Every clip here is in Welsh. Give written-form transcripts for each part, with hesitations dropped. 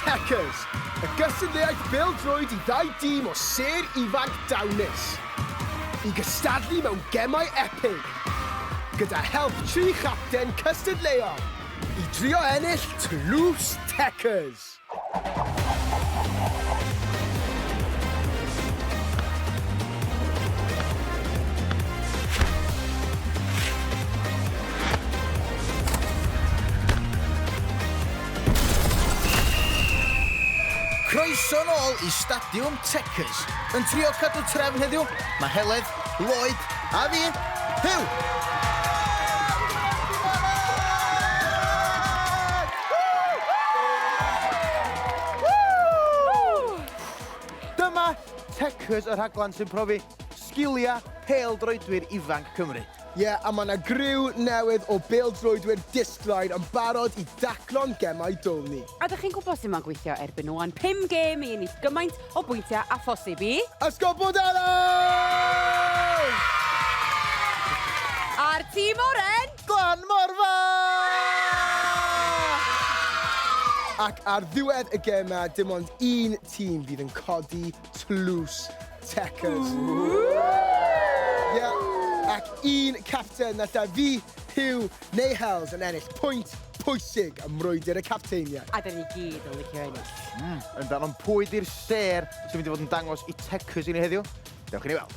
Techers, y gystadleuaeth bêl-droed i ddau dîm o sêr ifanc dawnus i gystadlu mewn gemau epig, gyda help tri chapten cystadleuol i drio ennill Tlws Techers! Croeso nôl i Stadiwm Checkers. Yn trio cadw trefn heddiw, mae Heledd, Lloyd a fi, Huw! Dyma Techers y rhaglen sy'n profi sgiliau pêl-droedwyr ifanc Cymru. Ie, a mae 'na griw newydd o bêl-droedwyr disglair yn barod i daclo'n gemau dwl ni. A dych chi'n gwybod sut mae'n gweithio erbyn ŵan, pum gêm i ennill gymaint o bwyntiau â phosib i... Ysgol Bodelaw! A'r tîm oren! Glan Morfa! Ac ar ddiwedd y gemau, dim ond un tîm fydd yn codi tlws Techers. Ie, ac un capten na lle fi, Huw neu Hells yn ennill pwynt pwysig ym mrwydr y capteiniaid. A 'da ni gyd yn licio ennill. Mm, yndan, ond pwy 'di'r sêr sy'n mynd i fod yn dangos i Techers i ni heddiw? Dewch i ni weld.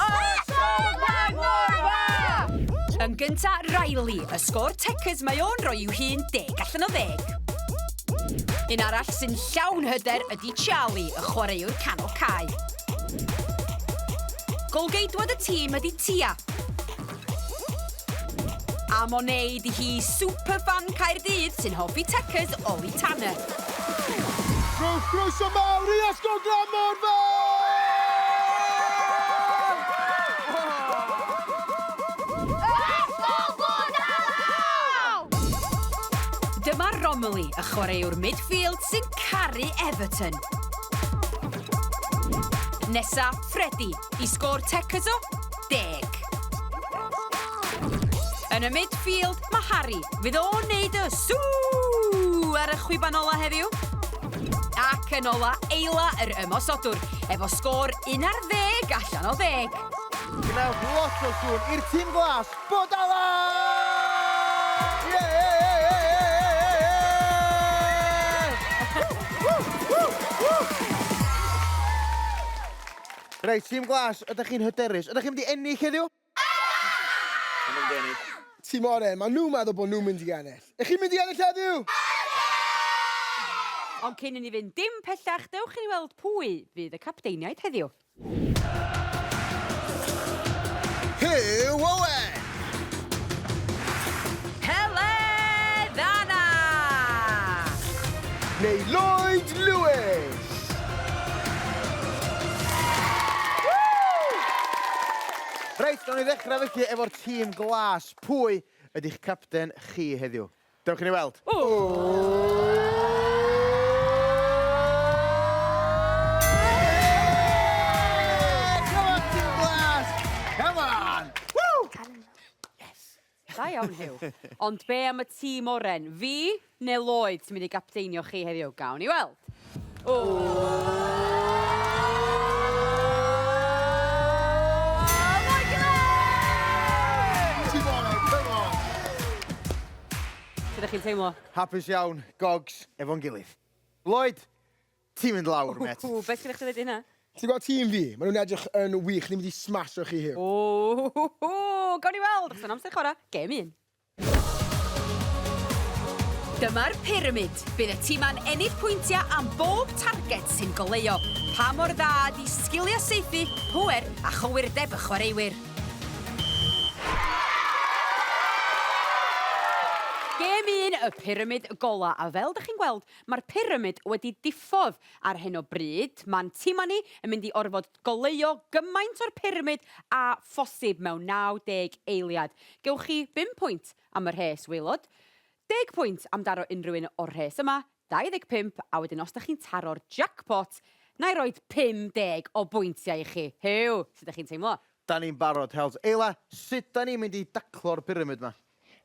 Ysgol Glan Morfa! Yn gynta, Riley, y sgôr Techers mae o'n rhoi i'w hun deg allan o ddeg. Un arall sy'n llawn hyder ydy Charlie, y chwaraewr canol cae. Golgeidwad y tîm ydy Tia. A Monet 'di hi, superfan Caerdydd sy'n hoffi Techers Ollie Tanner. Rhowch groeso mawr i Ysgol Glan Morfa! Ysgol Bodalaw! Dyma Romilly, y chwaraewr midfield sy'n caru Everton. Nesa, Freddie, i sgôr Techers o deg. Yn y midfield, mae Harry. Fydd o'n neud y sŵ ar y chwiban ola heddiw? Ac yn ola, Eila yr ymosodwr, efo sgôr 11 allan o ddeg. Gwnewch lot o sŵn i'r tîm glas, Bodala! Reit, tîm glas, ydych chi'n hyderus? Ydych chi'n mynd i ennill heddiw? Ydyn! Yn mynd i ennill. Tîm oren, maen nhw'n meddwl bod nhw'n mynd i ennill. Ych chi'n mynd i ennill heddiw? Ydyn! Ond cyn i ni fynd dim pellach, dewch i ni weld pwy fydd y capteiniaid heddiw. Huw Owen! Heledd Anna! Neu Lloyd Lewis! Reit, nawn ni ddechrau felly efo'r tîm glas. Pwy ydy'ch capten chi heddiw? Dewch i ni weld. Come on, tîm glas! Come on! Woo! Da iawn, Huw. Ond be am y tîm oren? Fi neu Lloyd sy'n mynd i gapteinio chi heddiw? Gawn ni weld. Lloyd Gillen! Tîm oren, come on! Sut ydych chi'n teimlo? Hapus iawn, Gogs, efo'n gilydd. Lloyd, Ti'n mynd lawr, mêt. Ww, beth sy'n eich dweud hynna? Ti'n gweld tîm fi? Maen nhw'n edrych yn wych. Ni'n mynd i smasho chi Huw. Ww, gawn ni weld, achos mae'n amser chwarae gêm un. Dyma'r pyramid. Bydd y tîmau'n ennill pwyntiau am bob targed sy'n goleuo. Pa mor dda ydi sgiliau saethu, pŵer a chywirdeb y chwaraewyr. Gêm un, y pyramid gola. A fel dych chi'n gweld, Mae'r pyramid wedi diffodd ar hyn o bryd. Mae'n timau ni yn mynd i orfod goleuo gymaint o'r pyramid â phosib mewn 90 eiliad. Gewch chi bum pwynt am y rhes waelod, deg pwynt am daro unrhyw un o'r rhes yma, 25, a wedyn os dach chi'n taro'r jackpot, na i roid 50 o bwyntiau i chi. Huw, sut dach chi'n teimlo? Da ni'n barod, Hels. Eila, sut da ni'n mynd i daclo'r pyramid 'ma?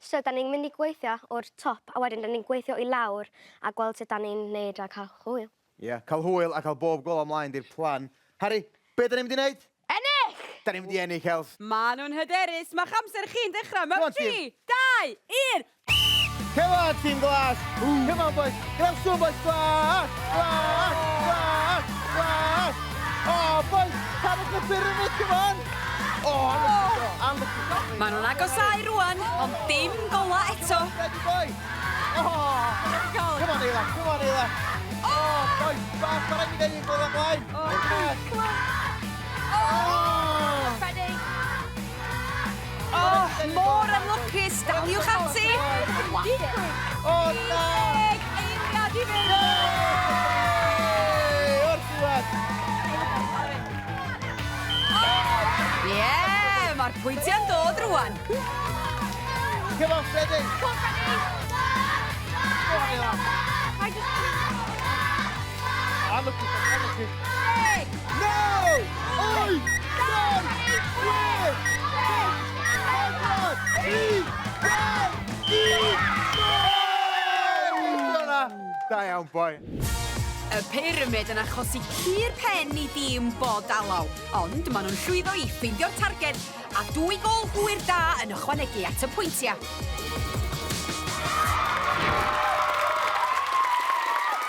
So, da ni'n mynd i gweithio o'r top a wedyn da ni'n gweithio i lawr a gweld sut da ni'n neud a cael hwyl. Ie, cael hwyl a cael bob gol ymlaen di'r plan. Harry, be da ni'n mynd i wneud? Ennill! Da ni'n mynd i ennill, Els. Maen nhw'n hyderus. Mae'ch amser chi'n dechrau Come mewn on, team. 3, 2, 1. Come on, tîm glas! Come on, boys! Gwnewch sŵn, boys! Glas! Glas! Glas! Glas! Oh, boys! Tarwch y pyramid, come on! Oh, anlwcus. Maen nhw'n agosáu rwan, ond dim gola eto. Ready, boy! Oh! Come on, Eila! Come on, Eila! Oh, boys! Bach, mae rhaid i gael un gol ymlaen! Oh, come on. Oh! Ready? Oh, mor anlwcus. Daliwch ati. Oh, na! 10 eiliad i fynd. Hey, o'r diwedd! Ie, mae'r pwyntiau'n dod rwan. Come on, Freddie! Come on, Freddie! Come on, Eila! I just... Anlwcus, anlwcus. Deg, No! 8, 9, 8, 7, 3, 2, 1! Da iawn, boi. Y pyramid yn achosi cur pen i dîm Bod Alaw, ond maen nhw'n llwyddo i ffeindio'r targed a dwy gol hwyr da yn ychwanegu at y pwyntiau.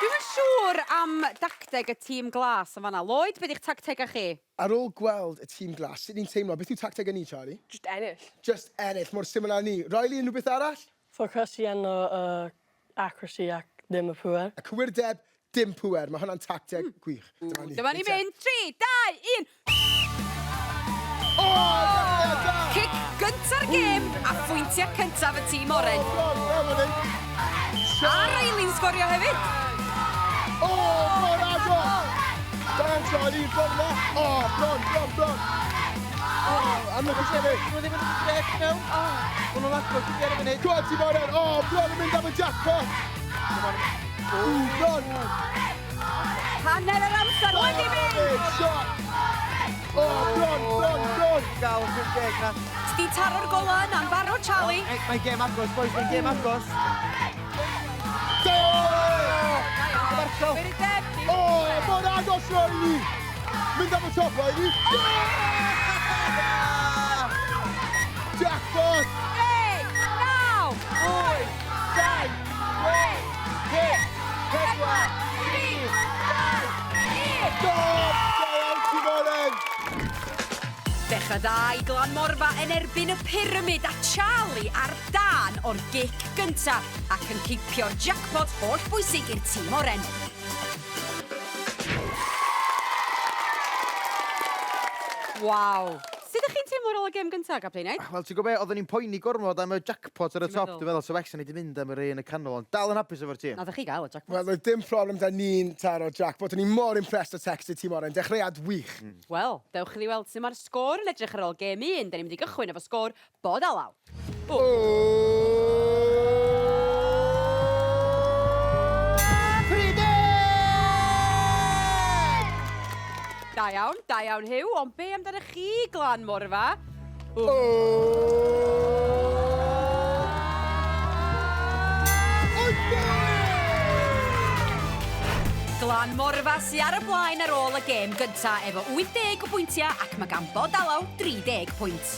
Dwi'm yn siŵr am dacteg y tîm glas yn fanna. Lloyd, be di'ch tactega chi? Ar ôl gweld y tîm glas, sut ni'n teimlo? Beth yw tacteg ni, Charlie? Just ennill. Just ennill, mor syml â 'ny. Riley, unrhyw beth arall? Ffocysu arno accuracy ac ddim y pŵer. Y cywirdeb, dim pŵer. Mae hwnna'n tacteg gwych. Dyma ni. Dyma ni'n mynd. 3, 2, 1. O, da, da! Cic gynta'r gêm a phwyntiau cyntaf y tîm oren. Bron, bron, fan hyn. A Riley'n sgorio hefyd. O, mor agos! Da iawn, Charlie, bron yna. O, bron, bron, bron. O, anlwcus hefyd. Nhw ddim yn brec mewn. Maen nhw'n agos i ar y funud. Go on, tîm oren. O, bron yn mynd am y jackpot. O, bron. Hanner yr amser wedi mynd. Big shot. O, bron, bron, bron. Gael y 50 na. Ti taro'r gola yna'n barod, Charlie. Ei, Mae'n gêm agos, boys, mae'n gêm agos. Do! Cyfarchol. Very dead. O, mor agos, Riley. Mynd am y top, Riley. Jackpot. 10, 9, 8, 7, 6, 5, 4, 3, 2, 1. Stop! Da iawn, tîm oren. Dechrau da i Glan Morfa yn erbyn y pyramid a Charlie ar dân o'r gic gynta ac yn cipio'r jackpot holl bwysig i'r tîm oren. Waw. Sut ydych chi'n teimlo ar ôl y gêm gyntaf, Captain Ed? Wel, ti'n gwybod be, oedden ni'n poeni gormod am y jackpot ar y Ti'n top, meddwl? dwi'n meddwl, so extra ni wedi mynd am yr un y canol, ond dal yn hapus efo'r tîm. Nath chi gael y jackpot. Wel, oedd dim problem da ni'n taro jackpot. O'n i mor impressed o text y tîm oren. Dechreuad wych. Wel, dewch i weld sut mae'r sgôr yn edrych ar ôl gêm 1. Da ni'n mynd i gychwyn efo sgôr Bod Alaw. O! Da iawn, da iawn Huw, ond be amdano chi, Glan Morfa? O! Glan Morfa sy ar y blaen ar ôl y gêm gynta efo 80 o bwyntiau ac mae gan Bod Alaw 30 pwynt.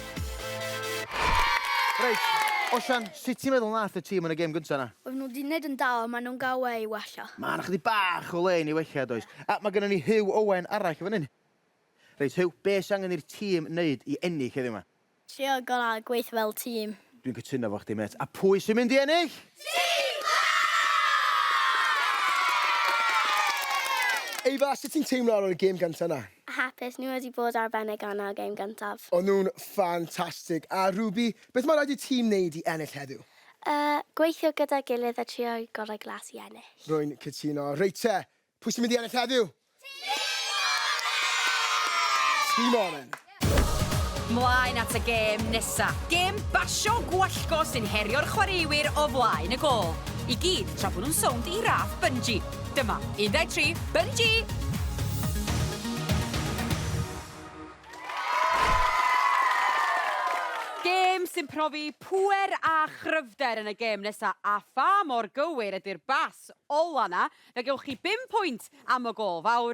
Reit, Osian, sut ti'n meddwl nath y tîm yn y gêm gyntaf na? Oedd nhw wedi gwneud yn da, ond maen nhw'n gael we i wella. Mae yna chydig bach o le i ni wella, does? A mae gennym ni Huw Owen arall fan hyn. Reit, Huw, be sy'n angen i'r tîm wneud i ennill heddiw yma? Trio gorau gweithio fel tîm. Dwi'n cytuno efo chdi, met. A pwy sy'n mynd i ennill? Efa, sut ti'n teimlo ar ôl y gêm gyntaf na? Hapus, nhw wedi bod arbennig arna y gêm gyntaf. O'n nhw'n ffantastig. A Ruby, beth mae rhaid i tîm wneud i ennill heddiw? Gweithio gyda gilydd a trio gorau glas i ennill. Rwy'n cytuno. Reit te, pwy sy'n mynd i ennill heddiw? Tîm Oren. Mlaen at y gêm nesa. Gêm basio gwallgo sy'n herio'r chwaraewyr o flaen y gôl. I gyd tra bod nhw'n sownd i raff bungee. Dyma, 1, 2, 3, bungee! Gêm Tîm sy'n profi pŵer a chryfder yn y gêm nesa a pha mor gywir ydy'r bas ola 'na, fe gewch chi bum pwynt am y gôl fawr,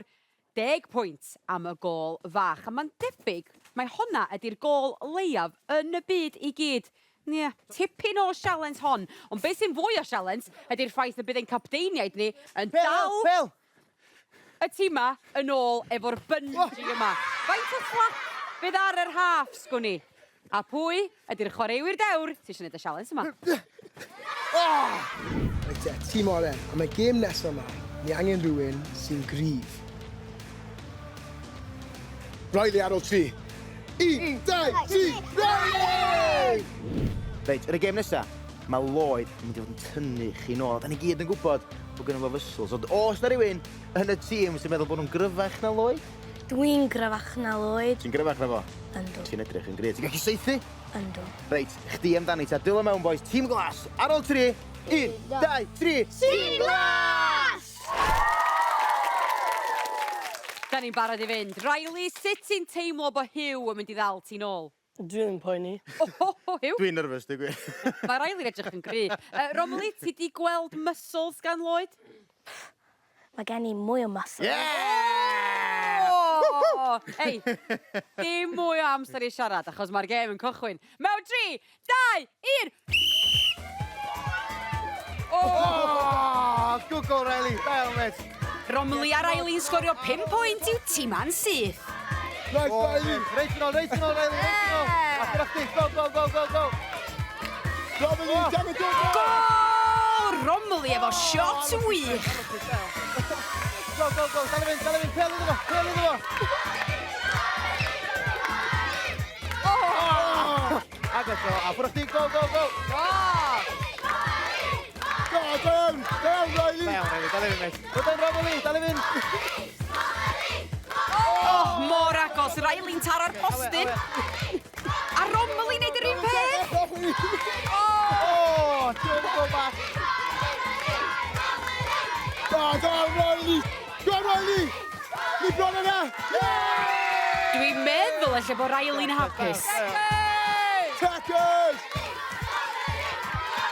deg pwynt am y gôl fach. A mae'n debyg mai honna ydy'r gôl leiaf yn y byd i gyd. Ie, tipyn o sialens hon. Ond beth sy'n fwy o sialens ydy'r ffaith y bydd ein capteiniaid ni yn dal... Pêl! Pêl! Y tîm 'ma yn ôl efo'r bungee yma. Faint o slac fydd ar yr half, sgwn i? A pwy ydy'r chwaraewyr dewr sy eisiau gwneud y sialens yma? Reit te, tîm oren, am y gêm nesaf yma, ni angen rhywun sy'n gryf. Riley ar ôl tri. Un, dau, tri, Riley! Reit, yn y gêm nesa, mae Lloyd yn mynd i fod yn tynnu chi nôl. Da ni gyd yn gwybod bod gynno fo fysls, ond oes na rywun yn y tîm sy'n meddwl bod nhw'n gryfach na Lloyd? Dwi'n gryfach na Lloyd. Ti'n gryfach na fo? Yndw. Ti'n edrych yn gryf. Ti'n gallu saethu? Yndw. Reit, chdi amdani ta. Dwylo mewn, boys. Tîm glas, ar ôl tri. Un, dau, tri. Tîm glas! Da ni'n barod i fynd. Riley, sut ti'n teimlo bod Huw yn mynd i ddal ti nôl? Dwi ddim yn poeni. O, ho, ho, Huw! Dwi'n nervous, dweud gwir. Mae Riley'n edrych yn gry. Romilly, ti 'di gweld muscles gan Lloyd? Mae gen i mwy o muscles. Yeah! O! Ei, dim mwy o amser i siarad, achos mae'r gêm yn cychwyn. Mewn 3, 2, 1! Oh! Good goal, Riley. Da iawn, mate. Romilly a Riley'n sgorio 5 pwynt i'w tîma'n syth. Nice, Riley! Reit yn ôl, reit yn ôl, Riley, reit yn ôl. Allan o chdi, go, go, go, go, go. Romilly, oh. dod! Gôl! Romilly efo shot wych. Go, go, go, dal i fynd, dal i fynd, pel iddo fo, pel iddo fo. Oh! Agos o, a ffwrdd chdi, go, go, go. Go! Go, da iawn, da iawn, Riley! Da iawn, Riley, dal i fynd, mate. Well done, Romilly, dal i fynd. Oh, mor agos, Riley'n taro'r postyn. A Romilly'n neud yr un peth. Oh, diolch go bach. Go, da iawn, Riley! Go, Riley! Ni bron yna! Yeah! Dwi'n meddwl ella bod Riley'n hapus. Tackers!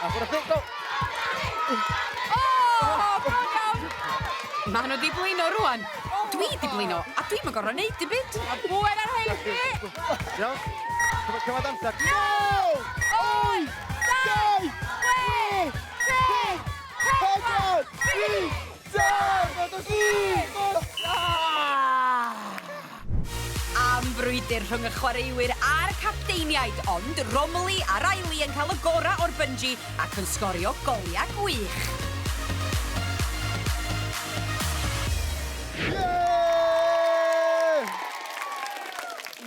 A ffwrdd chdi, go. Oh, bron iawn. Maen nhw 'di blino rwan. Dwi 'di blino, a dwi'm yn gorfod neud dim byd. A bwyd ar rhein chi. Iawn. Cyfad amser. No! Wyth! Dau! Chwech! Pump! Pedwar! Tri! Dau! Un! Am frwydr rhwng y chwaraewyr a'r capteiniaid, ond Romilly a Riley yn cael y gorau o'r bungee ac yn sgorio goliau gwych. Yeah!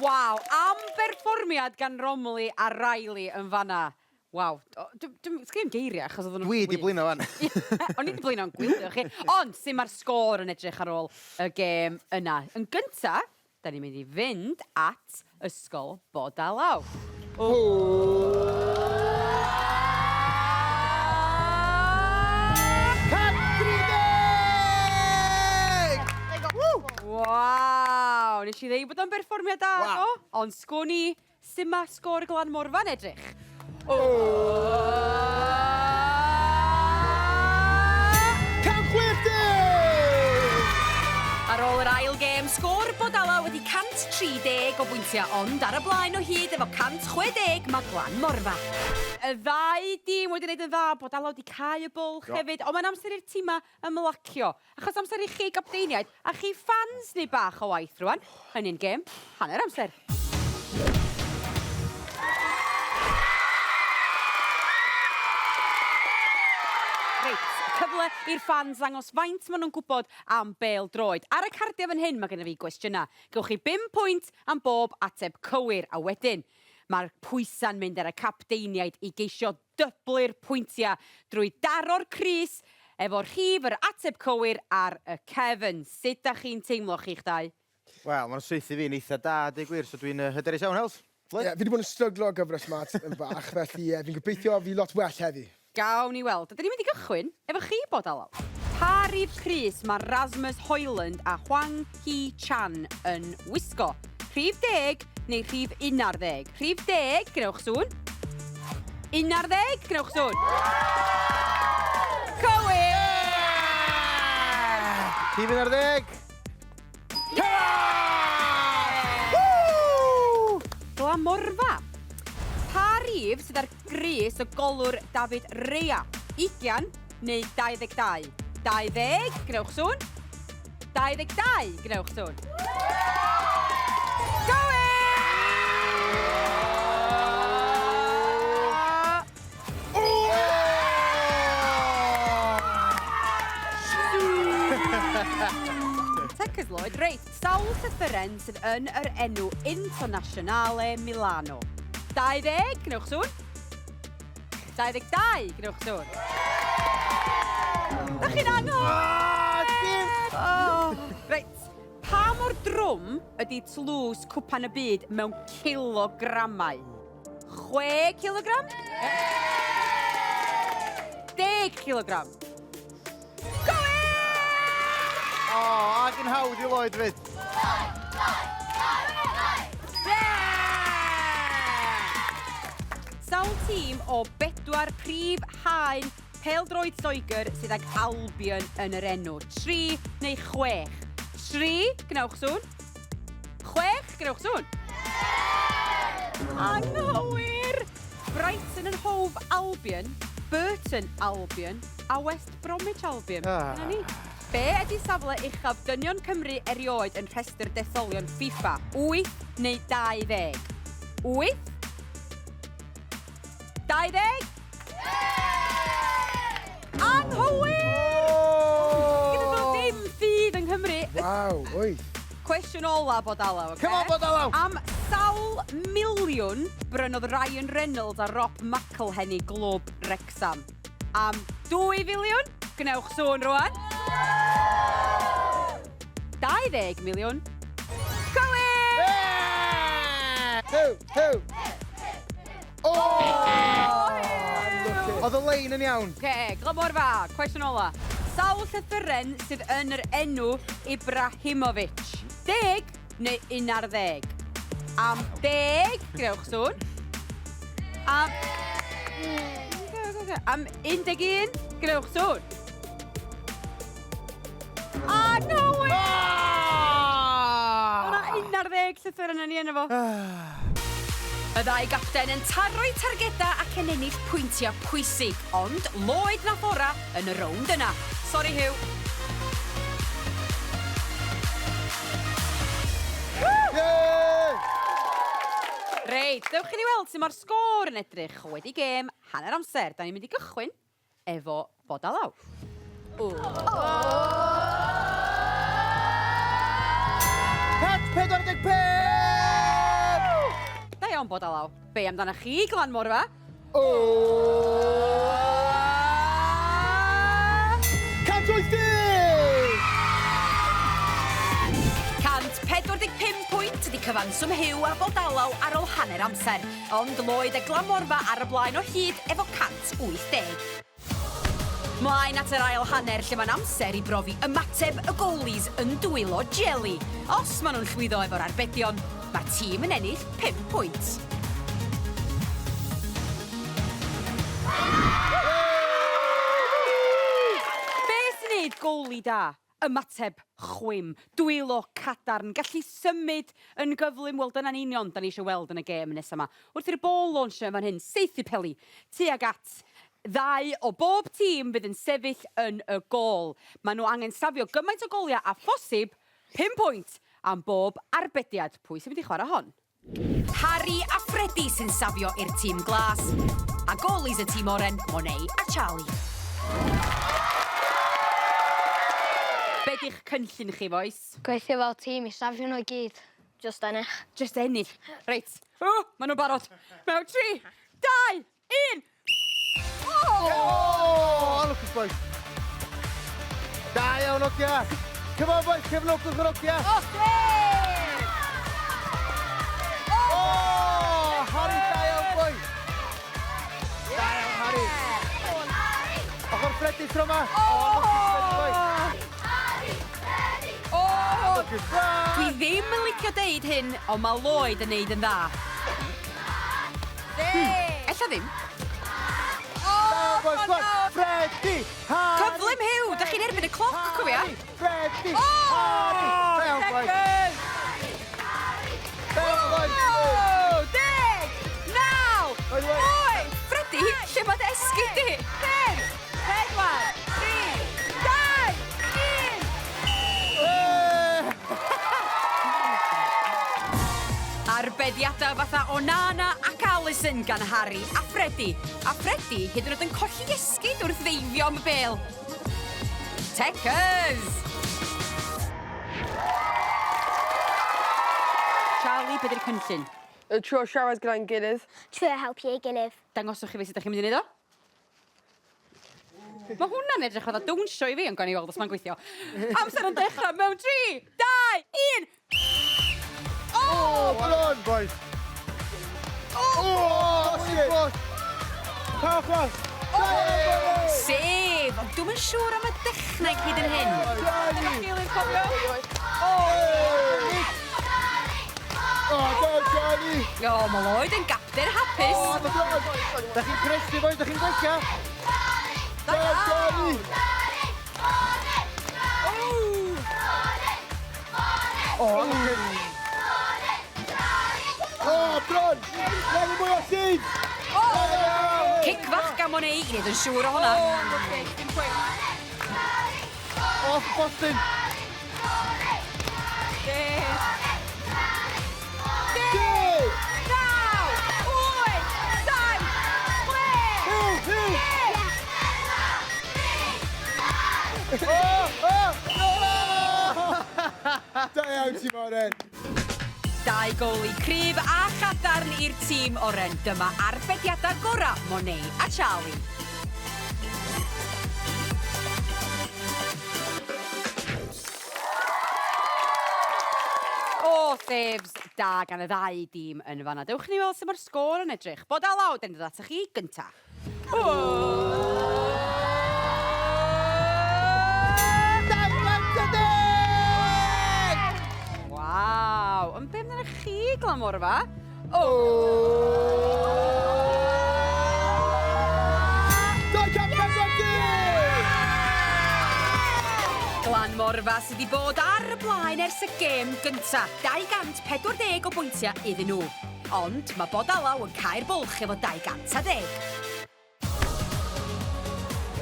Waw, am berfformiad gan Romilly a Riley yn fanna. Waw, sgen i'm geiriau achos oedden nhw'n Dwi 'di wych. blino wan. O'n i 'di blino'n gwylio chi. Ond sut mae'r sgôr yn edrych ar ôl y gêm yna? Yn gynta, da ni'n mynd i fynd at Ysgol Bodalaw. Cat 30! Woo! Waw, nes i ddeud bod o'n berfformiad da, Waw. do? Ond sgwn i sut mae sgôr Glan Morfa'n edrych. 160! Ar ôl yr ail gêm, sgôr Bodala wedi 130 o bwyntiau, ond ar y blaen o hyd efo 160 mae Glan Morfa. Y ddau dîm wedi gwneud yn dda, Bodala wedi cau y bwlch hefyd, ond mae'n amser i'r tîmau ymlacio. Achos amser i chi gapteiniaid a chi ffans neu bach o waith rwan, yn un gêm, hanner amser. Reit, cyfle i'r ffans ddangos faint maen nhw'n gwybod am bêl droed. Ar y cardiau fan hyn mae gennym fi gwestiynau. Gewch chi 5 pwynt am bob ateb cywir, a wedyn mae'r pwysau'n mynd ar y capteiniaid i geisio dyblu'r pwyntiau drwy daro'r crys efo rhif yr ateb cywir ar y cefn. Sut da chi'n teimlo chi'ch dau? Wel, mae'n saethu fi'n eitha da, deud gwir, so dwi'n hyderus iawn, Hels. Ie, fi wedi bod yn stryglo gyfres ma yn bach, felly ie, fi'n gobeithio fi lot well heddi. Gawn ni weld. Ydyn ni'n mynd i gychwyn efo chi, Bod Alaw. Pa rif crys mae Rasmus Højlund a Hwang Hee Chan yn wisgo? Rhif deg neu rhif unarddeg? Rhif deg, gwnewch sŵn. 11, gwnewch sŵn. Cywir! Rhif 11. Glamorfa. Pa rif sydd ar grys y golwr David Rea? 20 neu 22? 20, gwnewch sŵn. 22, gwnewch sŵn. Cywir! Tuckers Lloyd, reit, sawl llythyren sydd yn yr enw Internazionale Milano? 20, gwnewch sŵn. 22, gwnewch sŵn. Da chi'n anghywir! Oh. Reit, pa mor drwm ydy tlws cwpan y byd mewn cilogramau? 6 cilogram? 10 cilogram. Cywir! O, ac yn hawdd i Lloyd fyd. Sawl tîm o bedwar prif haen pêl-droed Lloegr sydd ag Albion yn yr enw? 3 neu 6? 3, gwnewch sŵn. 6, gwnewch sŵn. Anghywir! Brighton and Hove Albion, Burton Albion a West Bromwich Albion. Ah. Dyna ni. Be ydy safle uchaf dynion Cymru erioed yn rhestr detholion FIFA? 8 neu 20? 8? 20? Anghywir! Gyda nhw dim ffydd yng Nghymru. Waw, wyth. Cwestiwn ola Bod Alaw, oce? Come on, Bod Alaw! Am sawl miliwn brynodd Ryan Reynolds a Rob McElhenney glwb Wrecsam? Am 2 filiwn? Gwnewch sŵn rwan. 20 miliwn. Cywir! Hew, hew! Oh! Oedd y lein yn iawn. Oce, Glamorfa, cwestiwn ola. Sawl llythyren sydd yn yr enw Ibrahimovic? 10 neu 11? Am 10, gwnewch sŵn. Am 11, gwnewch sŵn. Ah, no way! Ah! O'na 11 llythyren yn ei enw fo. Y ddau gapten yn taro'i targeda ac yn ennill pwyntiau pwysig, ond Lloyd nath ora yn y rownd yna. Sori, Huw. Yay! Reit, dewch i ni weld sut mae'r sgôr yn edrych wedi gêm hanner amser. Da ni'n mynd i gychwyn efo Bod Alaw. 145! Da iawn, Bod Alaw. Be amdana chi, Glan Morfa? O! 180! 145 pwynt ydi cyfanswm Huw a Bod Alaw ar ôl hanner amser, ond Lloyd a Glamorfa ar y blaen o hyd efo 180. Mlaen at yr ail hanner lle mae'n amser i brofi ymateb y goalies yn dwylo jelly. Os maen nhw'n llwyddo efo'r arbedion, mae'r tîm yn ennill 5 pwynt. Be sy'n neud goalie da? Ymateb chwim, dwylo cadarn, gallu symud yn gyflym. Wel, dyna'n union da ni eisiau weld yn y gêm nesaf yma. Wrth i'r bôl launchio fan hyn, saethu peli tuag at ddau o bob tîm fydd yn sefyll yn y gôl. Maen nhw angen safio gymaint o goliau a phosib, 5 pwynt am bob arbediad. Pwy sy'n mynd i chwarae hon? Harry a Freddie sy'n safio i'r tîm glas, a goalies y tîm oren, Monet a Charlie. Be di'ch cynllun chi, boys? Gweithio fel tîm i safio nhw i gyd. Just ennill. Just ennill. Reit. O, maen nhw'n barod. Mewn 3, 2, 1. Oh! Oh, lwcus, boys. Da iawn, ogia. Come on, boys, cefnogwch yr ogia. Oh, Oh, Harry, da iawn, boys. Da iawn, Harry. Ochr Freddie tro yma. Oh, lwcus, Freddie, boys. Oh! Lwcus, boys. Dwi ddim yn licio deud hyn, ond mae Lloyd yn neud yn dda. Ella ddim. Boys glas! Freddie! Harry! Cyflym Huw! Da chi'n erbyn y cloc, cofia? Harry! Freddie! Oh! Harry! Da iawn, boys! Checkers! Da iawn, boys! Oh! 10! 9! 8! Freddie, lle mae dy esgid di? 5, 4, 3, 2, 1! Arbediadau fatha Onana ac Alisson gan Harry a Freddie. A Freddie hyd yn oed yn colli esgid wrth ddeifio am y bêl. Checkers! Charlie, be di'r cynllun? Trio siarad gyda'n gilydd. Trio helpu ei gilydd. Dangoswch chi fi sut ydych chi'n mynd i wneud o. Mae hwnna'n edrych fatha dawnsio i fi, ond gawn ni weld os mae'n gweithio. Amser yn dechrau mewn 3, 2, 1! Oh, come on, boys! Oh, shit! Power cross! Sef! Ond dwi'm yn siŵr am y dechneg hyd yn hyn. Charlie! Cofio? Oh, go, Charlie! O, mae Lloyd yn gapten hapus. Oh, the blood! Da chi'n cnesu, boys? Da chi'n gwella? Go, Charlie! Oh, okay. Oh, bron! Angen mwy o seed! Cic fach gan Monet i wneud yn siŵr o hwnna. Off Boston! Deg! 9, 8, 7, 6, Huw, Huw! Oh, oh! Da iawn ti, Oren. Dau goli cryf a chadarn i'r tîm oren. Dyma arbediadau gorau Monet a Charlie. O, saves da gan y ddau dîm yn fanna. Dewch ni weld sut mae'r sgôr yn edrych. Bod Alaw, den dod atoch chi gynta. 210! Waw, ond be amdanoch chi, Glan Morfa? O! 240! Glan Morfa sydd wedi bod ar y blaen ers y gêm gynta. 240 o bwyntiau iddyn nhw. Ond mae Bod Alaw yn cau'r bwlch efo 210.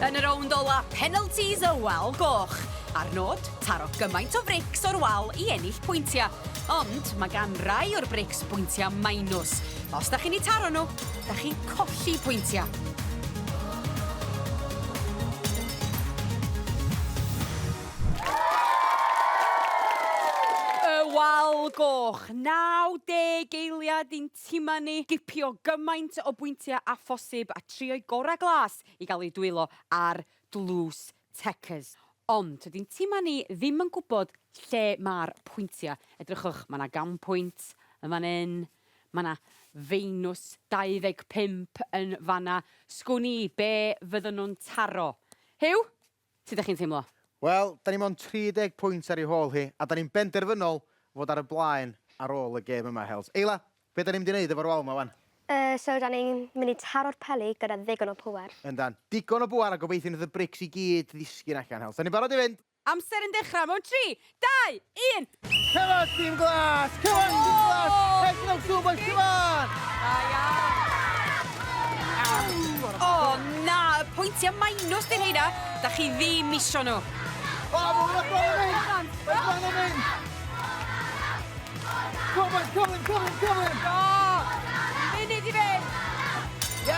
Yn y rownd ola, penalties y wal goch. A'r nod, taro gymaint o frics o'r wal i ennill pwyntiau. Ond mae gan rai o'r brics bwyntiau minus. Os da chi'n eu taro nhw, da chi'n colli pwyntiau. Y wal goch, 90 eiliad i'n tima ni gipio gymaint o bwyntiau a phosib a trio'i gorau glas i gael ei dwylo ar dlws Checkers. Ond dydy'n tima ni ddim yn gwybod lle mae'r pwyntiau. Edrychwch, mae yna 100 pwynt yn fan hyn, mae yna feinws 25 yn fanna. Sgwn i be fydden nhw'n taro. Huw, sut ydych chi'n teimlo? Wel, da ni mewn 30 pwynt ar ei hôl hi, a da ni'n benderfynol fod ar y blaen ar ôl y gêm yma, Hels. Eila, be da ni'n mynd i wneud efo'r wal yma, wan? So da ni'n mynd i taro'r peli gyda ddigon o pwer. Yndan, digon o bwar a gobeithio wneud y brics i gyd ddisgyn allan, Hels. Da ni'n barod i fynd? Amser yn dechrau mewn 3, 2, 1. Come on, tîm glas! Come on, tîm glas! Hey, no, sŵn, boys, come on! Da iawn. O, na, y pwyntiau minus di'r heina. Da chi ddim isio nhw. O, mae hwnna bron yn mynd! Mae bron yn mynd! Come on, boys, come on, come on, come on! O, munud i fynd.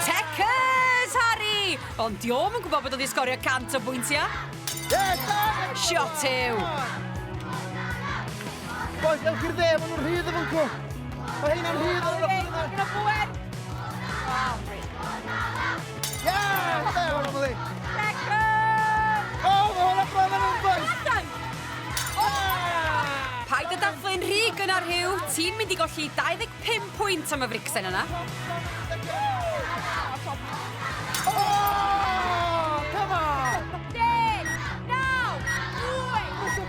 Checkers, Harry! Ond dio'm yn gwybod bod o wedi sgorio 100 o bwyntiau. Yes! Shot yw. Boys, ewch i'r dde, maen nhw'n rhydd efo nhw. Mae heina'n rhydd efo nhw. Gyda bwer. Yes! There, Emily. Checkers! O, mae hwnna bron yn mynd, boys! Allan! Paid â dathlu'n rhy gynnar, Huw. Ti'n mynd i golli 25 pwynt am y fricsen yna. Oh, come on! 10, 9, 8, 7, 6,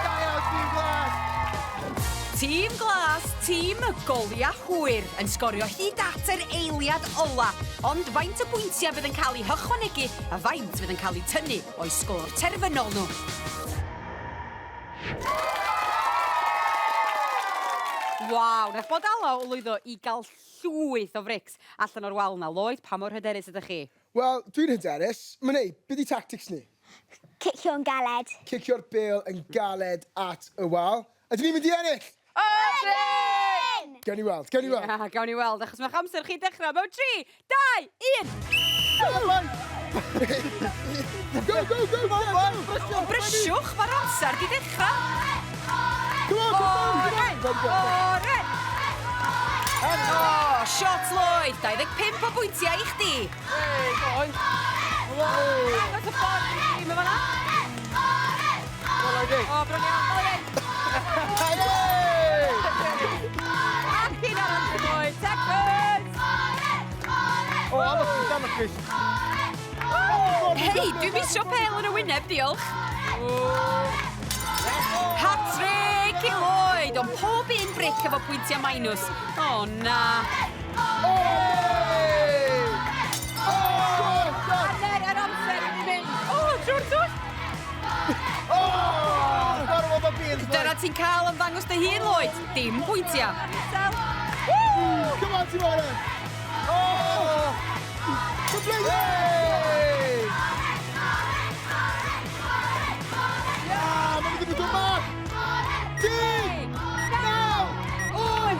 Da iawn, tîm glas! y goliau hwyr yn sgorio hyd at yr eiliad ola. Ond faint o bwyntiau fydd yn cael eu hychwanegu a faint fydd yn cael eu tynnu o'u sgôr terfynol nhw? Waw, nath bod Alaw lwyddo i gael llwyth o frics allan o'r wal 'na. Lloyd, pa mor hyderus ydych chi? Wel, dwi'n hyderus. Monet, be 'di tactics ni? Cicio'n galed. Cicio'r bêl yn galed at y wal. Ydyn ni'n mynd i ennill? Ydyn! Gawn ni weld, gawn ni weld. Ia, gawn ni weld, achos mae'ch amser chi'n dechrau mewn 3, 2, 1! Go, go, go, go! O, brysiwch, mae'r amser di dechrau. Come on, come on, come on! Oren! O, shot Lloyd, 25 o bwyntiau i chdi. Hey, boys! Dangos y ffordd i chi, mae fan'na. O, bron iawn, fel hyn. Ac un arall i Lloyd, Tecwys! O, am y Chris, Hei, dwi'm isio pêl yn y wyneb, diolch. Hat-trick i Lloyd, ond pob un bric efo pwyntiau minus. O, na. Hanner yr amser wedi mynd. O, trwy'r twll. Gorfod o beans, Dyna ti'n cael am ddangos dy hun, Lloyd. Dim pwyntiau. Come on, Timore! Oh! Complete! Yeah, mae'n mynd i bod yn bach! 10, 9, 8,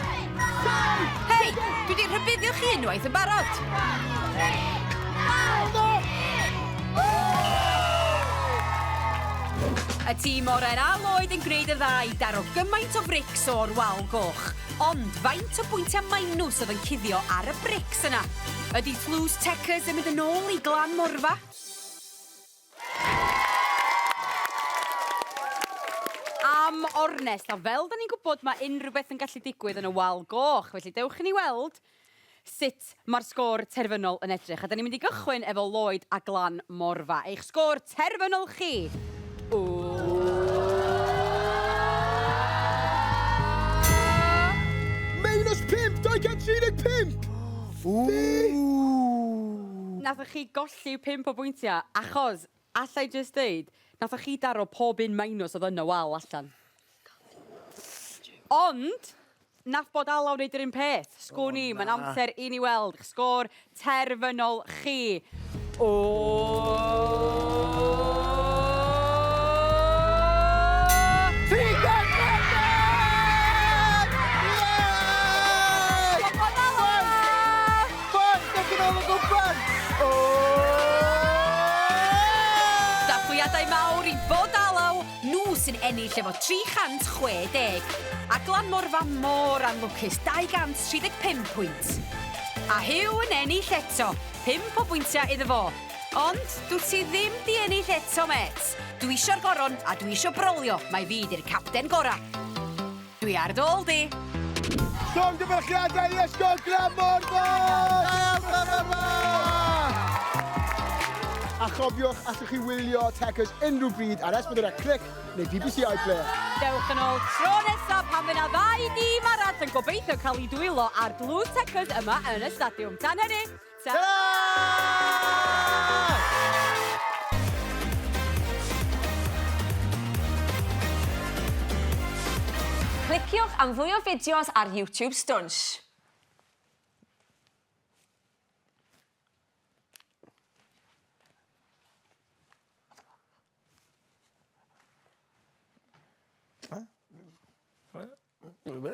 7, Hei, dwi wedi rhybuddio chi unwaith yn barod. 9, Y tîm oren a Lloyd yn gwneud y dda i daro gymaint o frics o'r wal goch. Ond faint o bwyntiau minus oedd yn cuddio ar y brics yna? Ydy Tlws Techers yn mynd yn ôl i Glan Morfa? Am ornest, a fel da ni'n gwybod mae unrhyw beth yn gallu digwydd yn y wal goch, felly dewch i ni weld sut mae'r sgôr terfynol yn edrych. A da ni'n mynd i gychwyn efo Lloyd a Glan Morfa. Eich sgôr terfynol chi. Minus 5, 235! Nathoch chi golli 5 o bwyntiau, achos, allai just deud, nathoch chi daro pob un minus oedd yn y wal allan. Ond, nath bod Alaw wneud yr un peth. Sgwn i, mae'n amser i ni weld eich sgôr terfynol chi. O! Bod Alaw! Boys, dewch yn ôl o gwmpas! Dathliadau mawr i Bod Alaw, nhw sy'n ennill efo 360. A Glan Morfa mor anlwcus, 235 pwynt. A Huw yn ennill eto, 5 o bwyntiau iddo fo. Ond dwyt ti ddim di ennill eto, mêt. Dwi isio'r goron a dwi isio brolio, mai fi di'r capten gora. Dwi ar dy ôl di. Llongyfarchiadau i Ysgol Glan Morfa! Glan Morfa! A chofiwch, allwch chi wylio Techers unrhyw bryd ar S4C Clic neu BBC iPlayer. Dewch yn ôl tro nesaf pan fydd 'na ddau dîm arall yn gobeithio cael eu dwylo ar Dlws Techers yma yn y stadiwm. Tan hynny, ta! Ta-ra! Cliciwch am fwy o fideos ar YouTube Stwnsh. Be?